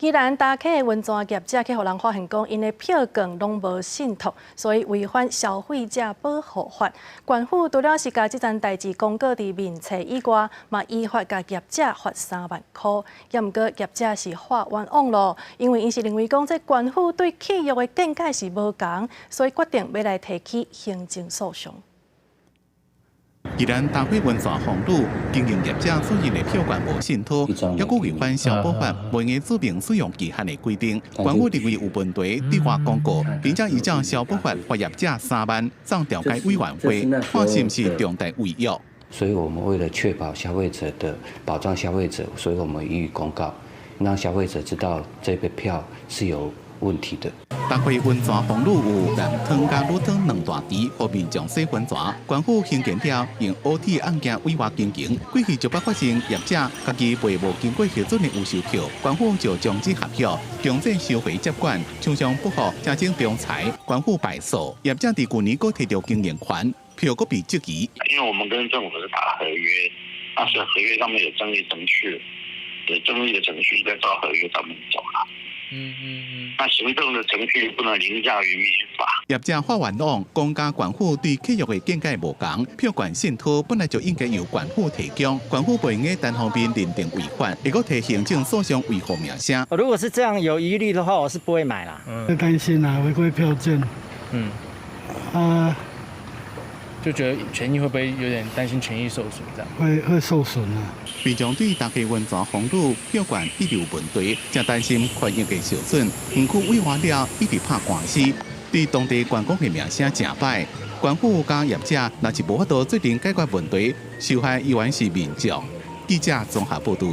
宜蘭大溪的溫泉業者去予人發現講，𪜶的票券攏無信託，所以違反消費者保護法。縣府除了是共這樁代誌公告佇面冊以外，嘛依法共業者罰3萬箍。也毋過業者是發冤枉囉，因為𪜶是認為講這縣府對契約的見解是無仝，所以決定欲來提起行政訴訟。宜蘭大溪溫泉風呂經營業者所用的票券無信託，猶閣違反消保法袂用註明使用期限的規定。縣府認為有問題，對外公告，並且依照消保法罰業者3萬，送調解委員會，看是毋是重大違約。所以我們為了確保消費者的保障，消費者，所以我們予以公告，讓消費者知道這個票是有問題的。大溪溫泉風呂有男湯佮女湯兩大池，予民眾洗溫泉。縣府興建了用烏鐵按件委外經營，過去就捌發生業者家己賣無經過核准的預售票，縣府就終止合約，強制收回接管，廠商不服，申請仲裁，縣府敗訴，業者佇舊年閣提著經營權，票閣被質疑。因為我們跟政府是打合約，那是合約上面有爭議程序，有爭議的程序在照合約上面走啦。那行政的程序不能凌駕於民法。業者發冤枉，講佮縣府對契約的見解無仝，票券信託本來就應該由縣府提供，縣府袂用得單方面認定違反，會閣提行政訴訟維護名聲。如果是這樣有疑慮的話，我是不會買啦。會擔心啊，違規票券。啊，就覺得權益會不會有點擔心權益受損？這樣會受損啊。民眾對大溪溫泉風呂票券一直有問題，正擔心權益會受損。園區委外了，一直拍官司，對當地觀光的名聲誠歹。縣府佮業者若是無法度做陣解決問題，受害依然是民眾。記者綜合報導。